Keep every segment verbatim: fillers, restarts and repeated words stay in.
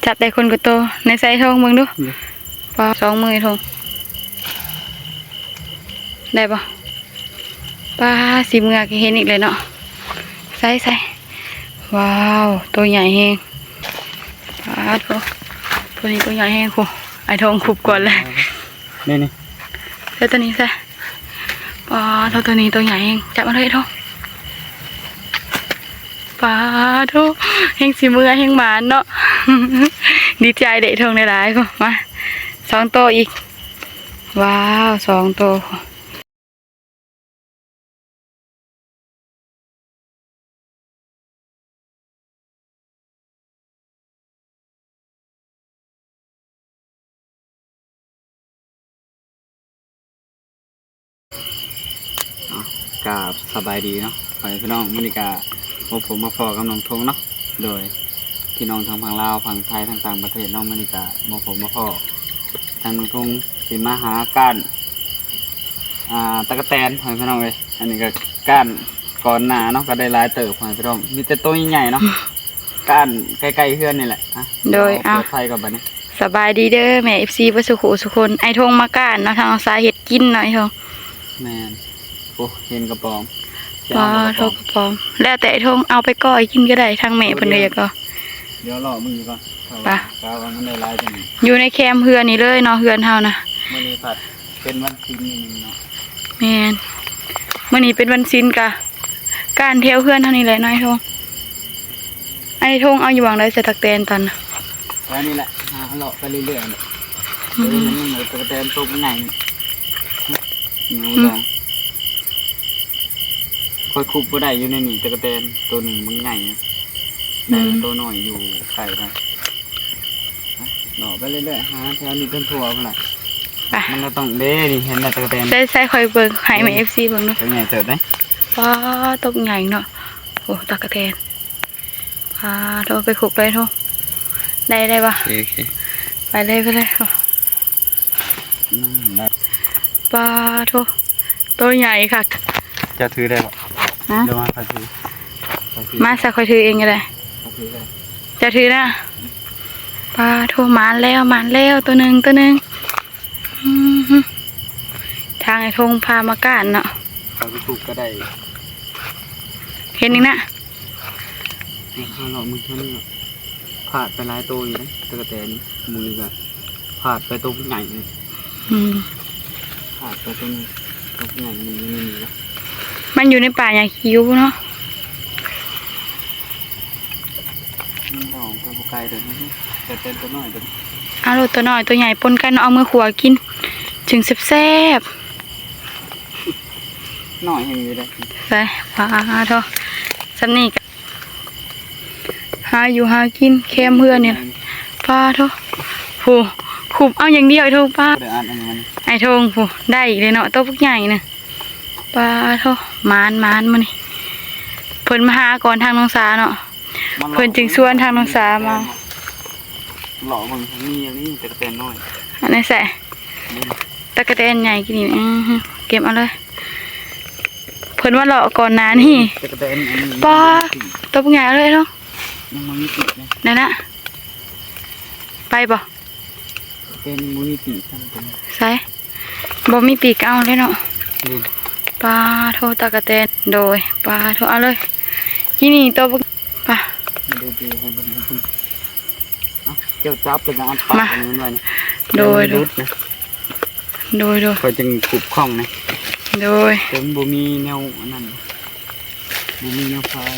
จับได้คนก็โต ในไซทงเบิ่งดู นี่ ปาสองมือทง ได้ปะ ปาสีเมือกเห็นอีกเลยเนาะ ใส่ใส่ ว้าว ตัวใหญ่แฮง ปาโท ตัวนี้ตัวใหญ่แฮง โห ไอ้ทงขุบก่อนเลย นี่นี่ แล้วตัวนี้ใส่ ปาโท ตัวนี้ตัวใหญ่แฮง จับมาเลยโท ปาโท แฮงสีเมือแฮงหมานเนาะ ดีใจเด้ทงหลายๆ มา สองโตอีก ว้าว สองโต อ่ะ กราบสบายดีเนาะ พ่อแม่พี่น้อง มื้อนี้ก็พบผมมาพ้อกับน้องทงเนาะ โดยพี่น้องทางฝั่งลาว ฝั่งไทย ทางต่างประเทศเนาะ มื้อนี้ก็มาพบมาพ้อ ทางน้องทงสิมาหาก้าน อ่า ตั๊กแตน พ่อแม่พี่น้องเอ้ย อันนี้ก็ก้านก่อนหน้าเนาะ ก็ได้หลายเติบ พ่อแม่พี่น้อง มีแต่ตัวใหญ่ๆเนาะ ก้านใกล้ๆเฮือนนี่แหละ อ่ะ โดย เดี๋ยวเปิด อ่ะ ไฟก่อนบัดนี้ สบายดีเด้อแม่ เอฟซี เบิดสุขุสุคน ไอ้ทงมาก้านเนาะ ทางน้องสาเฮ็ดกินเนาะไอ้ทง แม่น โอ้ เห็นกระป๋อม สิ ปา เอาบ่กระป๋อม โทกระป๋อม แล้วแต่ไอ้ทงเอาไปก้อยกินก็ได้ ทางแม่เพิ่นก็อยากก้อย เดี๋ยวรอมึงอยู่ก่อน ไป กะว่ามันได้หลายจัง อยู่ในแคมเฮือนนี่เลยเนาะ เฮือนเฮานะ มื้อนี้ผัดเป็นวันศีลนี่เนาะ แม่น มื้อนี้เป็นวันศีลกะ ก้านแถวเฮือนเฮานี่แหละเนาะไอ้ทง ไอ้ทงเอาอยู่หว่างใดใส่ตั๊กแตนตอนน่ะ แล้วนี่แหละ หาเลาะไปเรื่อยๆเนี่ย อืม เดี๋ยวมันเหมือนตั๊กแตนตัวมันใหญ่นี่ หนู อืม ลอง ค่อยคุบบ่ได้อยู่ในนี่ ตั๊กแตนตัวหนึ่งมันใหญ่นะ อืม แต่ตัวน้อยอยู่ไกลนะ เลาะไปเรื่อยๆ หาแถวนี้เป็นทั่วพุ่นล่ะ ไป มันก็ต้องเด้นี่ เห็นแต่ตั๊กแตน ใส่ ใส่ค่อยเบิ่ง ให้แม่ เอฟซี เบิ่งดู ตัวใหญ่เติบเด้ ว้า ตกใหญ่เนาะ โอ้ ตั๊กแตน ปาโท ไปคุบเลยโท ได้ ได้ปะ โอเค โอเค ไปเลย ไปเลย อืม ได้ ปาโท ตัวใหญ่คัก จะถือได้ปะ ฮะ เดี๋ยวมาใครถือ ใครถือ มา สักค่อยถือเองก็ได้ ใครถือได้ จะถือนะ ปาโท หมานแล้ว หมานแล้ว ตัวหนึ่ง ตัวหนึ่ง อืม ทางไอ้ทงพามาก้านเนาะ เขาไปปลูกก็ได้ เห็นอีกนะ นี่ข้างนอกมันเท่านี้เนาะ พลาดไปหลายตัวอยู่นะ ตั๊กแตน หมู่นี่ก็พลาดไปตัวใหญ่เลย อืม พลาดไปตัวนี้ ตัวใหญ่ มันอยู่ในนี้นะ มันอยู่ในป่าหญ้าคิ้วเนาะ มันลองตัวบ่ไกลเด้อ แต่เป็นตัวน้อยเด้อ เอาโลดตัวน้อยตัวใหญ่ปนกัน เอามือขวากิน จึงแซ่บๆ น้อยแฮงอยู่เด้อ ไป ปาโท สำนี่กะ หาอยู่หากินแคมเฮือนนี่ล่ะ ปาโท โห ขุบเอาอย่างเดียวไอ้ทง ปา บ่ได้อัดอันนี้มัน ไอ้ทง โห ได้อีกเลยเนาะ ตัวพวกใหญ่น่ะ ปาโท หมาน หมานมื้อนี้ เพิ่นมาหาก่อนทางน้องสาเนาะ เพิ่นจึงชวนทางน้องสามา เลาะเบิ่ง มีอันนี้ตั๊กแตนน้อย อันนี้ใส่ นี่ ตั๊กแตนใหญ่กินนี่ อือหือ เก็บเอาเลย เพิ่นว่าเลาะก่อนหน้านี่ ตั๊กแตนอันนี้ ปา ตัวพวกใหญ่เลยเนาะ ยังบ่มีปีกนะ นั่นนะ ไปบ่ เป็นบ่มีปีก ใส่ บ่มีปีกเอาเลยเนาะ นี่ ปาโท ตั๊กแตน โดย ปาโท เอาเลย นี่ นี่ ตัวพวก ปา เดี๋ยวๆ ให้เบิ่ง เอ้า เจ้าจับเป็นอันปาก มา อันนี้หน่อยนะ โดย เดี๋ยวมันหลุดนะ โดย โดย ข้อยจึงขุบคล่องนะ โดย แต่มันบ่มีแนวอันนั้น บ่มีแนวพาย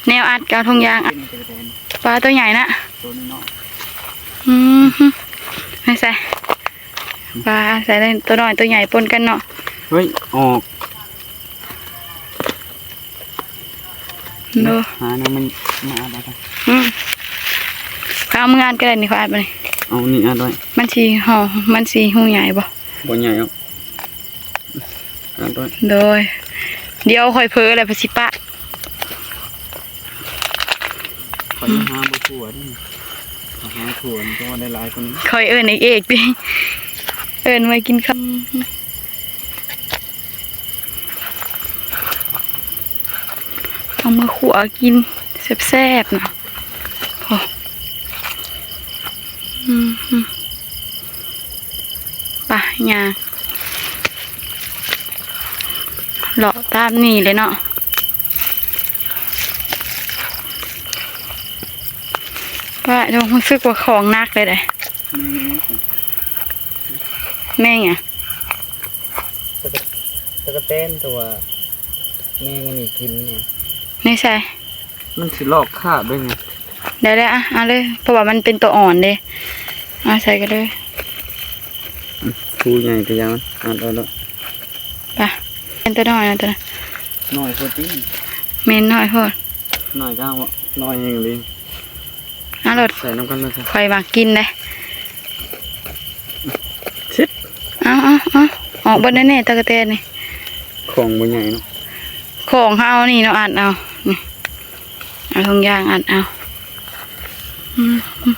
แนวอัดกับทงยางอะ เป็นกระเด็น ปาตัวใหญ่นะ ตัวนี้เนาะ อืม ไม่ใส่ ปาใส่ได้ตัวน้อยตัวใหญ่ปนกันเนาะ เฮ้ย ออก โด หาเนี่ยมันมาอัดเอาไป อืม เอามืออัดก็ได้นี่ เขาอัดมานี่ เอานี่อัดไว้ มันสิห่อ มันสิหูใหญ่บ่ บ่ใหญ่หรอก อัดไว้ โดย เดี๋ยวค่อยเผลอแล้วไปสิปะ ข้อยยังหาบ่ทั่วนี่ หาทั่วนี่ต้องได้หลายกว่านี้ ค่อยเอิ้นเอกๆ ติ เอิ้นมากินข้าว เอามาขั่วกินแซ่บๆ นะ โห โอ้ อืมอืม ไปย่าง เลาะตามนี่เลยเนาะ ว่ารู้สึกว่าของหนักเลยเด้ แม่งอะ ตะกะ ตะกะแตนตัว แม่งอันนี้กินเนี่ย ในใส่ มันสิลอกคราบด้วยไง ได้ได้อะ เอาเลย เพราะว่ามันเป็นตัวอ่อนเด้ เอาใส่กันเลย ผู้ใหญ่ก็ยังอัดเอาแล้ว ไป เป็นตัวน้อยนะตัวนั้น น้อยโพดติ แม่นน้อยโพด น้อยก็เอา น้อยแฮงเลย เอาโลด ใส่น้ำกันเลยจ้ะ ข่อยมักกินเด้ ชิบ เอาเอาเอา ออกเบิดแน่ๆ ตะกะแตนนี่ ของบ่ใหญ่เนาะ ของเฮานี่เนาะ อัดเอา นี่ เอาถุงยางอัดเอา อืม อืม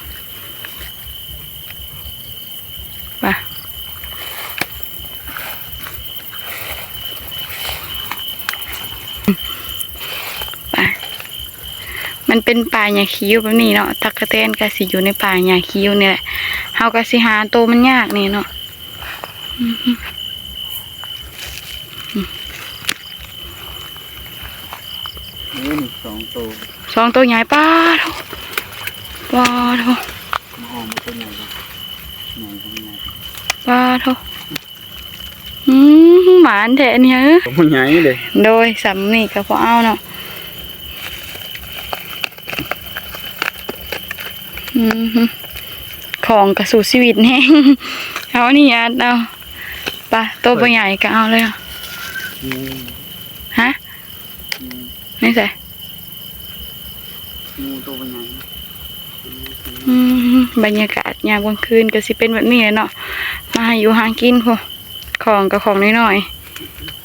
ไป ไป มันเป็นป่าหญ้าคิ้วแบบนี้เนาะ ตั๊กแตนก็สิอยู่ในป่าหญ้าคิ้วนี่แหละ เฮาก็สิหาโตมันยากนี่เนาะ อืม นี่สองโต สองโตใหญ่ ป๊าดโธ่ ป๊าดโธ่ มาออกมาตัวใหญ่เลย ใหญ่ก็ไม่ใหญ่ ป๊าดโธ่ อืม หมานแท้เนี่ย ตัวมันใหญ่เลย โดย สำนี่ก็พอเอาเนาะ อืม ของกะสู้ชีวิตแฮง เอานี่อัดเอา ไป โตบ่ใหญ่ก็เอาเลยอะ อืม ฮะ อืม ไม่ใส่ งูตัวใหญ่ อืม บรรยากาศยามกลางคืนก็สิเป็นแบบนี้แหละเนาะ มาหาอยู่หากินพุ้น ของก็ของน้อย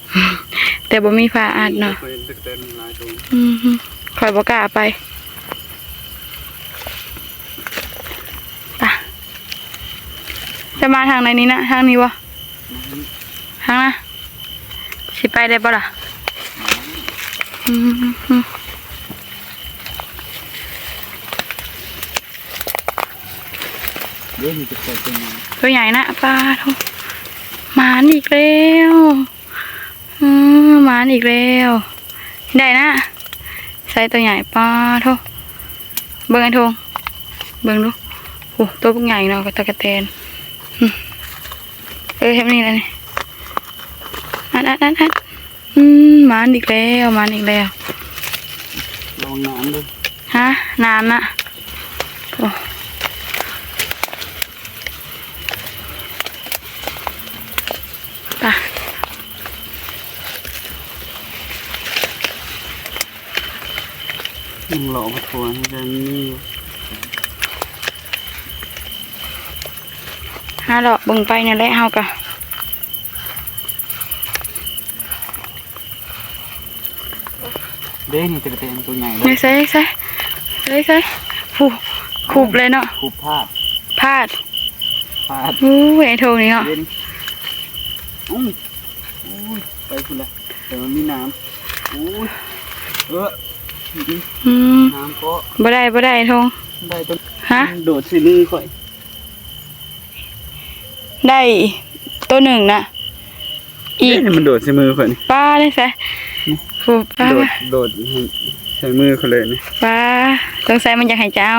ๆ แต่บ่มีผ้าอัดเนาะ ข้อยเห็นตะกะแตนหลายตัว อืม ข้อยบ่กล้าไป ไป จะมาทางไหนนี่นะ ทางนี้บ่ มาทางนี้ ทางนะ สิไปได้บ่ล่ะ อืม เดี๋ยวมันจะเกิดเป็นไง ตัวใหญ่นะ ป๊าดโธ่ หมานอีกแล้ว อืม หมานอีกแล้ว ได้นะ ใส่ตัวใหญ่ ป๊าดโธ่ เบิ่งไอ้ธง เบิ่งดู โอ้ ตัวบักใหญ่เนาะ กับตะกะแตน อืม เออ เฮ็ดแบบนี้เลยนี่ อัด อัด อัด อัด อืม หมานอีกแล้ว หมานอีกแล้ว ระวังน้ำด้วย ฮะ น้ำนะ โอ้ ไป ยังเลาะบ่ทั่ว มันจะมีอยู่ หาเลาะเบิ่งไปนั่นแหละ เฮาก็ เด้ นี่ตะกะแตนตัวใหญ่เลย ใส่ ใส่ ใส่ ใส่ ผู้ คุบเลยเนาะ คุบพลาด พลาด พลาด อู้ย ไอ้โทงนี่เนาะ เด้นี่ อุ้ย อุ้ย ไปพุ้นละ แต่มันมีน้ำ อุ้ย เออ อืม น้ำก็ บ่ได้ บ่ได้ ไอ้โทง ได้ตัว ฮะ มันโดดใส่มือข่อย ได้ตัวหนึ่งนะ อีก เอ๊ะ มันโดดใส่มือข่อยนี่ ป้าได้ใส่ นี่ โอ้ป้า โดด โดดให้ใส่มือข่อยเลยนี่ ป้า สงสัยมันอยากให้เจ้า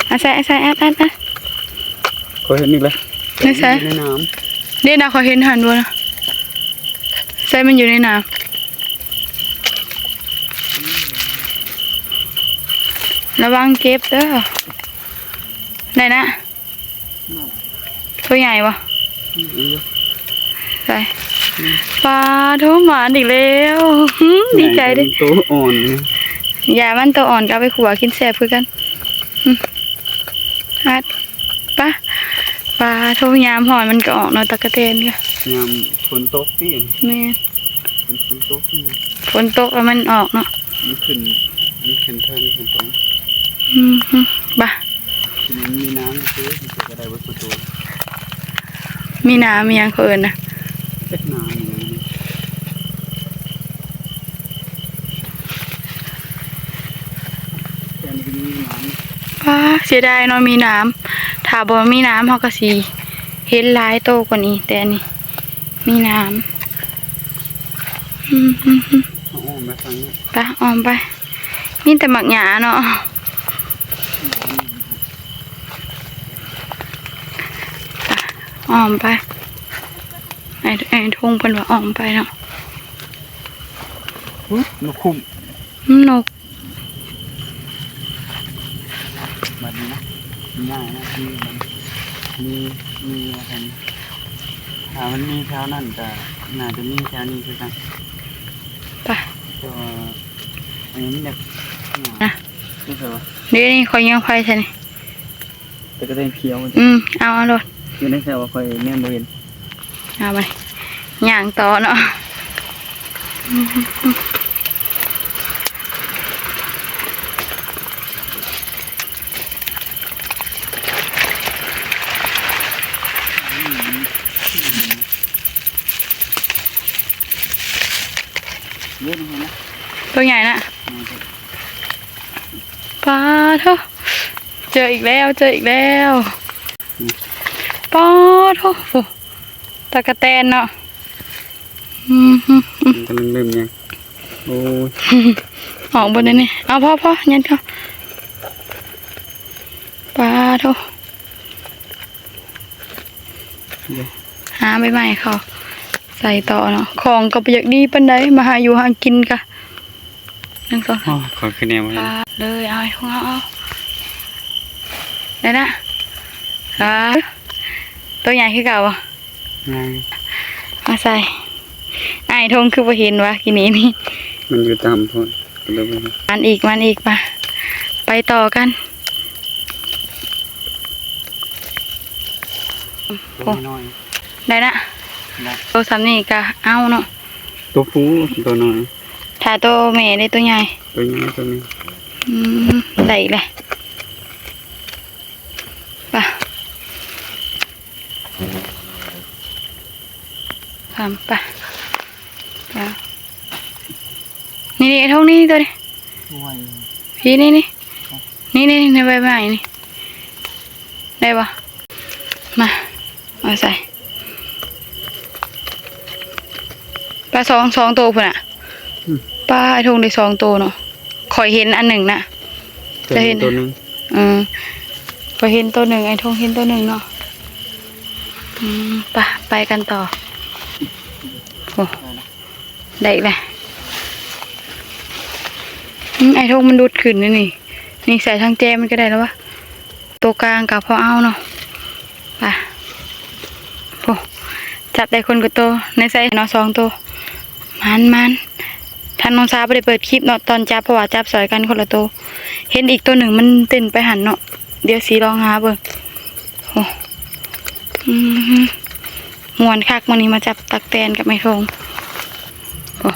เอาใส่ เอาใส่ อัด อัด อัด ข่อยเห็นอีกแล้ว ไม่ใช่ ในน้ำ เด้นะ ข่อยเห็นหันบ่นะ ใส่มันอยู่ในน้ำ ระวังเจ็บเด้อ ได้นะ ตัวใหญ่ปะ อืม ใส่ อืม ปลาโทหมานอีกแล้ว หืม ดีใจเด้ ใหญ่เป็นตัวอ่อนนะ อย่ามันตัวอ่อนก็เอาไปขั่วกินแซ่บคือกัน อืม อัด ปะ ปลาโทยามฮ้อนมันก็ออกเนาะ ตะกะแตนก็ ยามฝนตกติ แม่น ฝนตกนี่ ฝนตกแล้วมันออกเนาะ มันขึ้น มันขึ้นเทิงขึ้นตรง อืม บะ ทีนี้มีน้ำซื้อ มันก็ได้วัตถุตัว มีน้ำมีหยังเขาเอิ้นนะ เจ็ดน้ำอย่างนี้ แค่นี้ก็มีน้ำ ว้า เสียดายเนาะ มีน้ำ ถ้าบ่มีน้ำเฮาก็สิเห็นหลายโตกว่านี้ แต่อันนี้มีน้ำ อืมอืมอืม เอาอ้อมไปฝั่งนี้ ไป อ้อมไป มีแต่หมากหญ้าเนาะ ไป อ้อมไป ไอ้ ไอ้ทงเพิ่นว่าอ้อมไปเนาะ อุ๊ย นกคุ้ม อืม นก บัดนี้นะ ง่ายนะ มีมัน มี มีว่าซั่น ถ้ามันมีแถวนั้นก็น่าจะมีแถวนี้คือกัน ไป แต่ว่าอันนี้มันอยาก นะ นี่คือว่า เดี๋ยวนี้ข้อยยังไฟใส่นี่ แต่ก็ได้เขียวมัน อืม เอา เอาโลด อยู่ในแถวว่าข้อยแนมบ่เห็น เอาไป ย่างต่อเนาะ เล่นหัวนะ ตัวใหญ่นะ อืม ปาโท เจออีกแล้ว เจออีกแล้ว อืม ปาโท โอ้ ตั๊กแตนเนาะ อืมอืมอืม มันกำลังเริ่มยัง โอ้ย ออกบนนี้ เอา พอ พอ ยันเข้า ปาโท เดี๋ยว หาใบไม้เขาใส่ต่อเนาะ ของก็บ่อยากดีปานใด มาหาอยู่หากินกะ หนึ่ง สอง สาม อ๋อ ขอขึ้นแนวไว้ ปาเลย เอา ไอ้ทง เอา เอา ได้นะ อ่า ตัวใหญ่คือเก่าบ่ ยัง มาใส่ ไอ้ทงคือบ่เห็นวะ กินนี้นี่ มันอยู่ต่ำโพด ก็เลยบ่เห็น มันอีก มันอีก มา ไปต่อกัน ตัวน้อย ได้นะ ได้ ตัวซ้ำนี่ก็เอาเนาะ ตัวผู้ ตัวน้อย ถ้าตัวแม่ได้ตัวใหญ่ ตัวใหญ่ตัวนี้ อืม ได้อีกเลย ไป ทำไป ไป นี่ นี่ ไอ้ทงนี่ ตัวนี้ โอ้ย พี่ นี่ นี่ นี่ นี่ นี่ ใบไม้นี่ ได้ปะ มา เอาใส่ ปลาสอง สองตัวพุ้นน่ะ อืม ปลาไอ้ทงได้สองตัวเนาะ ข้อยเห็นอันหนึ่งน่ะ จะเห็น ตัวหนึ่ง เออ ข้อยเห็นตัวหนึ่ง ไอ้ทงเห็นตัวหนึ่งเนาะ อืม ไป ไปกันต่อ โอ้ ได้อีกแล้ว อืม ไอ้ทงมันดุดขึ้นนี่ นี่ นี่ใส่ทางแจมันก็ได้แล้ววะ ตัวกลางก็พอเอาเนาะ ไป โอ้ จับได้คนก็โต ในไซส์เนาะ สองตัว มัน มัน ท่านน้องสาวบ่ได้เปิดคลิปเนาะ ตอนจับ เพราะว่าจับซอยกันคนละโต เห็นอีกตัวหนึ่งมันเต้นไปหั้นเนาะ เดี๋ยวสิลองหาเบิ่ง โอ้ อืม ม่วนคัก มื้อนี้มาจับตั๊กแตนกับไอ้ทง โอ้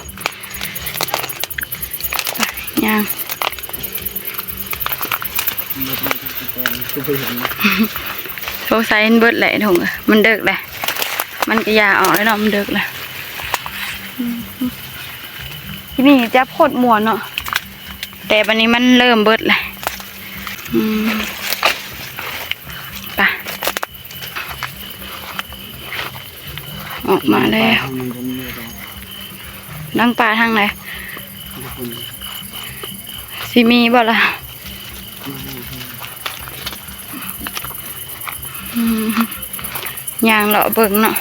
ย่าง สงสัยมันเบิดแหละไอ้ทงเอ้ย มันเดิกแหละ มันก็ย่าออกแล้วเนาะ มันเดิกแหละ อืม ที่นี่จับโคตรม่วนเนาะ แต่บัดนี้มันเริ่มเบิดแหละ อืม ไป ออกมาแล้ว ดังปลาทางไหน สิมีบ่ล่ะ อืม ย่างเลาะเบิ่งเนาะ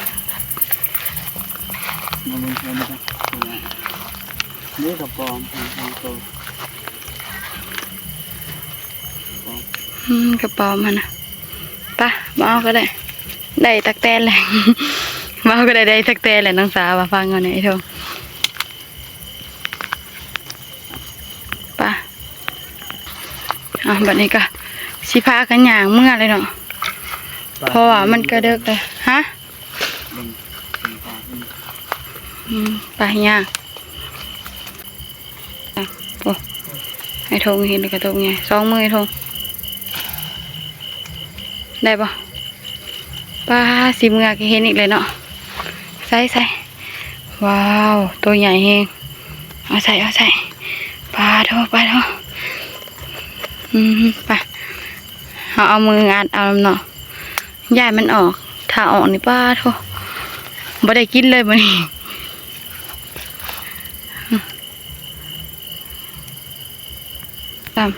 มาเบิ่งเพิ่นจ้ะ นี่กระป๋อม สองตัว อืม กระป๋อมหั่นน่ะ ไป บ่เอาก็ได้ ได้ตั๊กแตนแหละ บ่เอาก็ได้ ได้ตั๊กแตนแหละ น้องสาวว่า ฟังเอาแหน่ไอ้ทง ไป อ่ะ บัดนี้ก็สิพากันย่างเมือเลยเนาะ เพราะว่ามันก็เดิกเลย ฮะ อืม ไปย่าง อ่ะ โอ้ ไอ้ทงเห็นกระทงไง สองมือไอ้ทง ได้ปะ ปลาสิเมือก็เห็นอีกเลยเนาะ ใส่ ใส่ ว้าว ตัวใหญ่แฮง เอาใส่ เอาใส่ ปาโท ปาโท อืม ไป เอามืองัดเอาเนาะ ย้ายมันออก ถ้าออกนี่ ป๊าดโธ่ บ่ได้กินเลยมื้อนี้ ตาม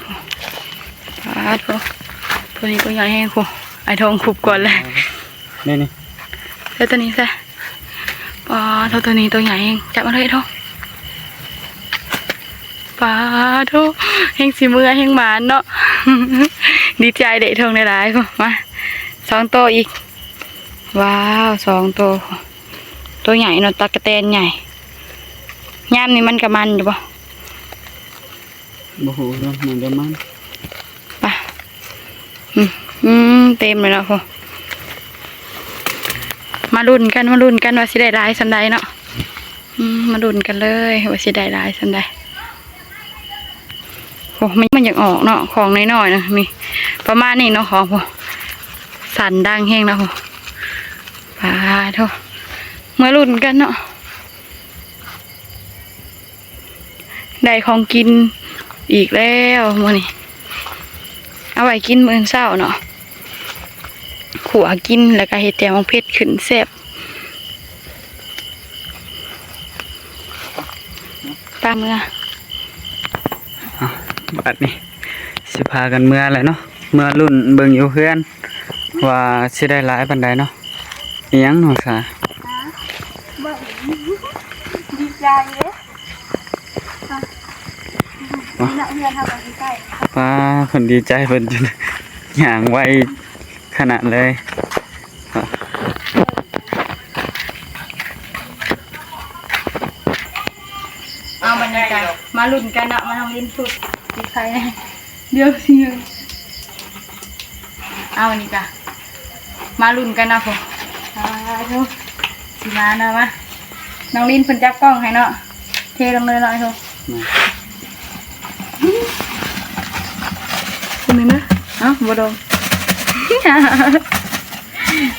ป๊าดโธ่ ตัวนี้ตัวใหญ่แฮงโธ่ อ้ายทองคุบก่อนเลย นี่ นี่ แล้วตัวนี้ซะ ป๊าดโธ่ ตัวนี้ตัวใหญ่แฮง จับมาเลยอ้ายทอง ป๊าดโธ่ แฮงสิเมือแฮงหมานเนาะ ดีใจเด้อ้ายทองหลายๆ โธ่ มา สองตัวอีก ว้าว สองตัว ตัวใหญ่เนาะ ตั๊กแตนใหญ่ ยามนี้มันกะมันอยู่บ่ บ่ฮู้เนาะ มันกะมัน ไป อืม อืม เต็มเลยเนาะโธ่ มาลุ้นกัน มาลุ้นกันว่าสิได้หลายส่ำใดเนาะ อืม มาลุ้นกันเลยว่าสิได้หลายส่ำใด โอ้ มัน มันอยากออกเนาะ ของน้อยๆ นะ นี่ ประมาณนี้เนาะ ของโธ่ สั่นดังแฮงเนาะโธ่ ป๊าดโธ่ มาลุ้นกันเนาะ ได้ของกินอีกแล้วมื้อนี้ เอาไว้กินมื้อเช้าเนาะ ขั่วกินแล้วกะเฮ็ดแจ่วหมากเผ็ดขึ้นแซ่บ ไปเมือ อ่ะ บัดนี้สิพากันเมือแล้วเนาะ เมือลุ้นเบิ่งอยู่เฮือน ว่าสิได้หลายปานใดเนาะ อิหยังน้องสา ดีใจเด้ ว้า เนาะ เฮือนเฮาก็ใกล้ๆ ป้า เพิ่นดีใจ เพิ่นจนย่างไวขนาดเลย เอาบรรยากาศ มาลุ้นกันเนาะ มาน้องลินพูด สิใคร เดี๋ยวสิ เอาอันนี้จ้ะ มาลุ้นกันเนาะผม สาธุ สิมาเนาะ มา น้องลินเพิ่นจับกล้องให้เนาะ เทลงเลยเนาะไอ้โท มา คุณนี่นะ เอ้า บ่ดม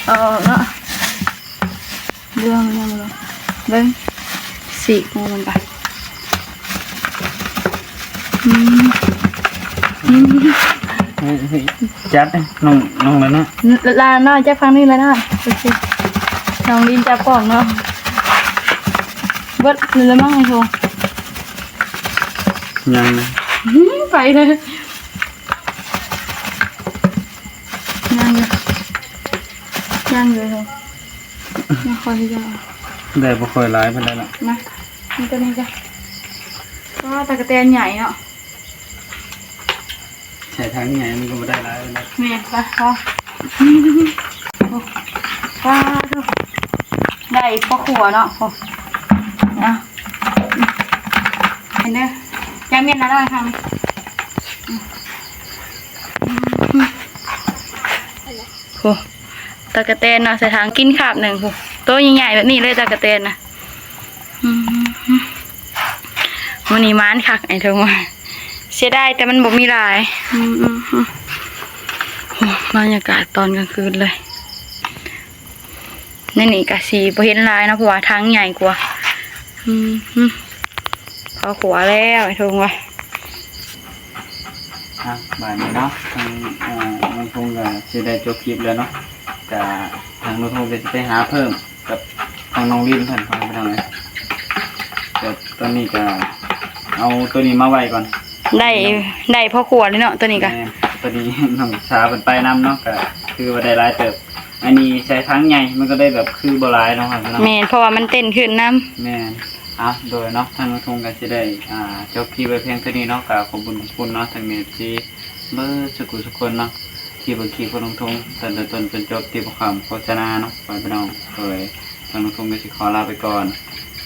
เอาออกเนาะ เรื่องมันยังบ่ลง เบิ่ง สีกมันไป อืม อืม เฮ้ย เฮ้ย จัดเลย น้อง น้องแล้วเนาะ ลาเนาะ จับข้างนี้แล้วเนาะ โอเค น้องลินจับกล้องเนาะ เบิดเลยละมั้งไอ้โท ยัง อืม ไปเลย ยังอยู่ ยังอยู่โท ยังคอยที่จะ ได้บ่ค่อยหลายปานใดล่ะ มา นี่ตัวนี้จ้ะ ก็ตั๊กแตนใหญ่เนาะ ใส่ถังใหญ่มันก็บ่ได้หลายปานใด แม่นปะ พอ ว้า ได้พ่อครัวเนาะ โอ้ เอา เห็นเด้อ จะเมียนละร้อยคำ โอ้ ตั๊กแตนเนาะ ใส่ถังกินคาบหนึ่ง โอ้ ตัวใหญ่ๆ แบบนี้เลยตั๊กแตนนะ อืม มื้อนี้หมานคักไอ้ทงว่า เสียดายแต่มันบ่มีหลาย อืม อืม อืม โอ้ บรรยากาศตอนกลางคืนเลย ในนี่กะสิบ่เห็นหลายเนาะ เพราะว่าถังใหญ่กว่า อืม อืม พอขัวแล้วไอ้ทงว่า อ่ะ บาดนี้เนาะ ทาง อ่า น้องทงก็สิได้จบคลิปแล้วเนาะ กะทางน้องทงก็สิไปหาเพิ่มกับทางน้องลินเพิ่น พ่อแม่พี่น้องเอ้ย แต่ตอนนี้ก็เอาตัวนี้มาไว้ก่อน ได้ ได้พ่อครัวเลยเนาะ ตัวนี้กะ แม่น ตัวนี้น้องสาวเพิ่นไปนำเนาะ ก็คือว่าได้หลายเติบ อันนี้ใส่ถังใหญ่ มันก็ได้แบบคือบ่หลายเนาะครับพี่น้อง แม่น เพราะว่ามันเต็มขึ้นนำ แม่น อ่ะ โดยเนาะ ทางน้องทงก็สิได้ อ่า จบคลิปไว้เพียงเท่านี้เนาะ ก็ขอบคุณขอบคุณเนาะ ทางเอฟซี เบิดสุขุสุขคนเนาะ ที่เบิ่งคลิปของน้องทงตั้งแต่ต้นจนจบ ที่บ่ข้ามโฆษณาเนาะ ไปพี่น้อง โดยทางน้องทงก็สิขอลาไปก่อน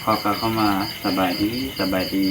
ขอกล่าวคำว่าสบายดี สบายดี